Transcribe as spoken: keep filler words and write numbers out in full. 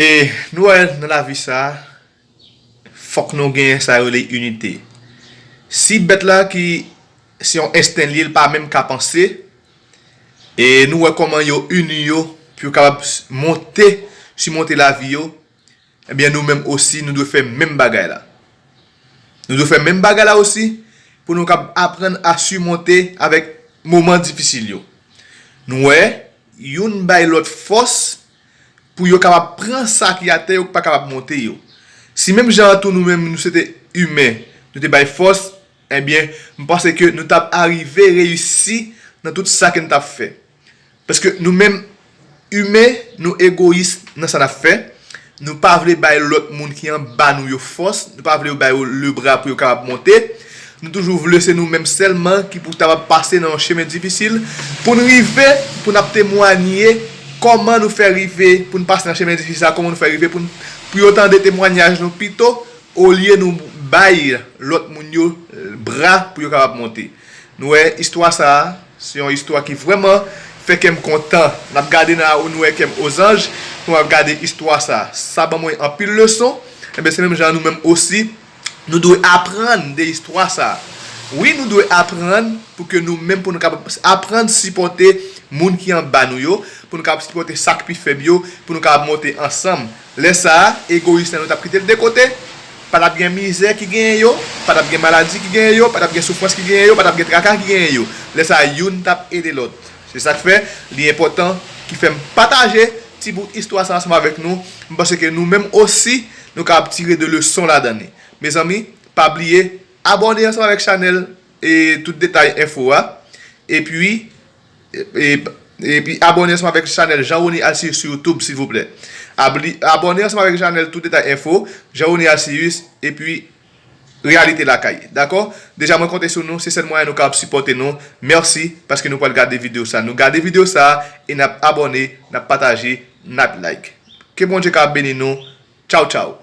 E nou wè nan lavi sa, fòk nou gen sa yo rele inite. Si bèt la ki se yon ensten li, li pa menm ka panse, e nou wè kòman yo ini yo pou yo kapab monte, simonte lavi yo, ebyen nou menm osi nou dwe fè menm bagay la. Nou dwe fè menm bagay la osi pou nou kapab aprann a simonte avèk moman difisil yo. Nou wè, youn bay lòt fòs pou yo kapab pran sa ki atè yo ki pa kapab monte yo. Si menm jan an tou nou menm nou se te imen, nou te bay fòs, ebyen, m panse ke nou t ap arive reyisi nan tout sa ke n t ap fè. Paske nou menm, imen, nou egoyis nan sa n ap fè. Nou pa vle bay lòt moun ki anba nou yo fòs. Nou pa vle yo bay yo lebra pou yo kapab monte. Nou toujou vle se nou menm sèlman ki pou kapab pase nan yon chemen difisil. Pou n rive, pou n ap temwanye kòman nou fè rive, pou n pase nan chemen difisil sa, kòman nou fè rive, pou n, pou yo tande temwanyaj nou pito, olye nou bay lòt moun yo bra pou yo kapab monte. Nou wè, istwa sa a, se yon istwa ki vrèman fè kè m kontan. N ap gade nan nou wè kè m ozanj, pou n ap gade istwa sa a. Sa ban mwen anpil leson. Ebyen, se menm jan nou menm osi, nou dwe aprann de istwa sa a. Wi, nou dwe aprann pou ke nou menm, pou nou kapab aprann sipòte moun ki anba nou yo, pou nou kapab sipòte sa k pi fèb yo, pou nou kapab monte ansanm. Lè sa a, egoyis la nou t ap kite l de kote, pa t ap gen mizè ki genyen yo, pa t ap gen maladi ki genyen yo, pa t ap gen soufrans ki genyen yo, pa t ap gen traka ki genyen yo. Lè sa a, youn t ap ede lòt. Se sa k fè, li enpòtan, ki fè m pataje ti bout istwa sa ansanm avèk nou. M panse ke nou menm osi, nou kapab tire de leson ladan li. Mezanmi, pa bliye, abòne ansanm avèk chanèl e tout detay enfo a. Epi, e, epi abòne ansanm avèk chanèl Jean Rony Alcius sou YouTube, silvouplè. Abli-, abòne ansanm avèk chanèl tout detay enfo, Jean Rony Alcius, epi Reyalite Lakay. Dakò? Deja, mwen konte sou nou, se sèl mwayen nou kapab sipòte nou. Mèsi, paske nou pral gade videyo sa. Nou gade videyo sa, e n ap abòne, n ap pataje, n ap like. Ke Bondye kapab beni nou. Tchaw, tchaw.